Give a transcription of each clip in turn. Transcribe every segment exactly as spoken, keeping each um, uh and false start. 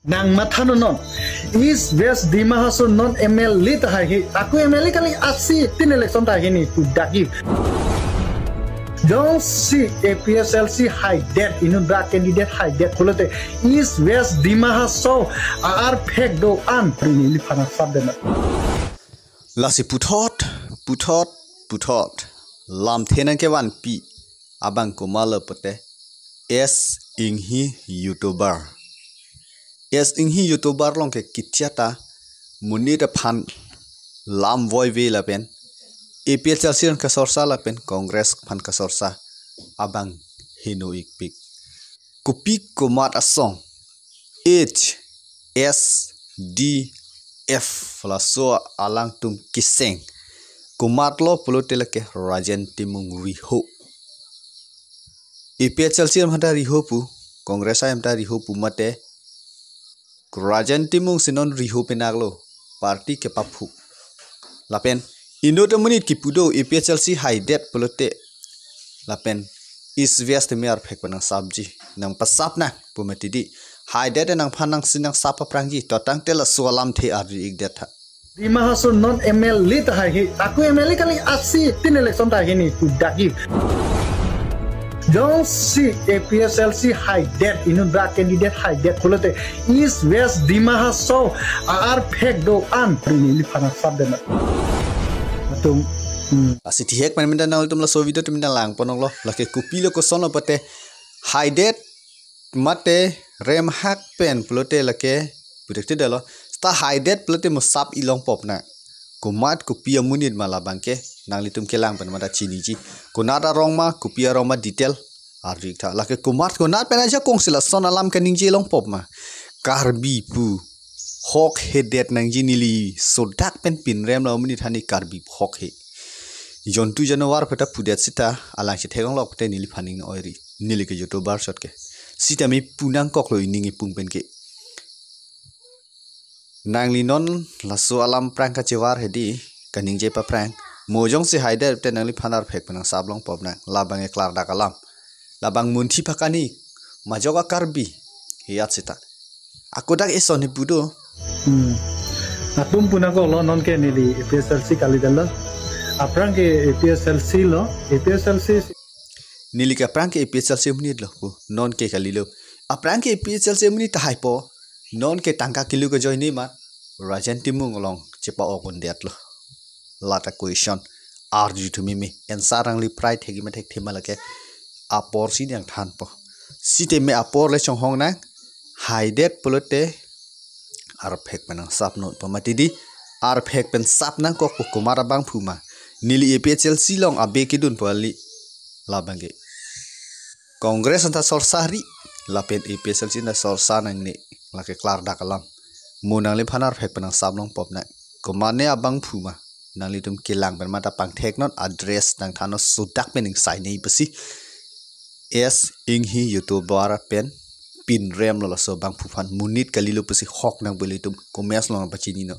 Nang matha non non. East West Dima Hasao non M L A ta haihe. Ako M L A kali, asi tin election ta hini pu dagi. Jongsi A P H L C haidet, inut ra candidate haidet pulote East West Dima Hasao arphek do-an rini liphan asap dena. Lasi puthot, puthot, puthot. Lamthe nangkevanpi abang komatlo pulote S Inghi YouTuber. S Inghi YouTuber along ke kithia ta monit aphan lam voive lapen A P H L C aphan kasorsa lapen Congress aphan kasorsa abang heno ikpik. Kopi komat asong H S D F laso alangtum keseng. Komatlo pulote lake Rajen Timung riho. A P H L C atum ta riho pu, Congress atum ta riho pu mate Rajen Timung si non riho penaklo, party kepaphu. Lapen inut amonit kipu do A P H L C haidet pulote lapen East West tame arphek pen nangsapji, nangpasap nang pu mati di. Haidet nangphan nangsi nangsap aphrangji, to tangte laso alamthe arju ikdet tha. Dima Hasao non M L A ta haihe. Ako M L A kali, asi tin election ta hini pu dagi. Jongsi A P H L C haidet, inut ra candidate haidet pulote East West Dima Hasao arphek do-an rini liphan asap dena. Atum, hmm. Lasi thihek pen minta nangtum laso video tum minta lang ponoklo. Lake kopilo kosonlo pulote haidet mate remhak pen pulote lake puthot te dalo. Seta haidet pulote mo sap ilong pop na. Komat kopi amonit ma labang ke nanglitum kelang pen mata chiniji. Konat arong ma, kopi arong ma detail arju ik tha. Lake komat konat pen ajakong si lason alam kaningje long pop ma. Karbi pu hok hedet nangji, neli sodak pen pinrem lo amonit hani Karbi hok he. Jontu janwar peta pudet seta alang chethek longlok pete neliphan ning oiri. Neli ke YouTuber chot ke. Sitame pu nangkoklo ining ipung pen ke. Nangli non laso alam aphrang kachevar hedi, kaningje paphrang. Mo jongsi haidet te nangliphan arphek pen nangsap long pop nang. Labang e klardak alam. Labang munthi pakani. Majok a Karbi. Hiyat seta. Ako dak ison ni pu do. Hmm. Atum pu nangkoklo, non ke neli A P H L C kali dalo. Aphrang ke A P H L C lo, A P H L C. Neli ke aphrang ke A P H L C amonit lo pu, non ke kalilo. Aphrang ke A P H L C amonit ta haipo, non ke tangka kilo ke join ni ma, Rajen Timung along chepa-ok undetlo. Lata question arju thu meme, answer nangli prai thekji ma thekthe ma lake apor si nangthanpo. Sitame apor le chonghong nang, haidet pulote arphek pen nangsap non pu mati di, arphek pen sap nangkok pu komat abangphu ma. Neli A P H L C along abe kedun pu kali labang ke. Congress anta sorsa ri, lapen A P H L C anta sorsa nangne, lake klardak alam. Mo nangliphan arphek pen nangsap long pop na. Komat ne abangphu ma. Nanglitum kelang pen mata pangthek non, address nangthan non, sodak pen ingsai ne ipasi. S Inghi YouTuber pen pinrem lo laso abangphu aphan, monit kalilo pusi hok nang beli tum comments along pachini non.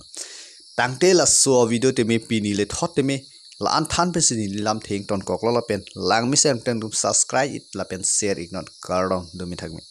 Tangte laso video tame pini le thot tame la-an than pensi neli lamthe ingtonkoklo lapen langmesen pen tum subscribe ik lapen share ik non, kardom, domi thakme.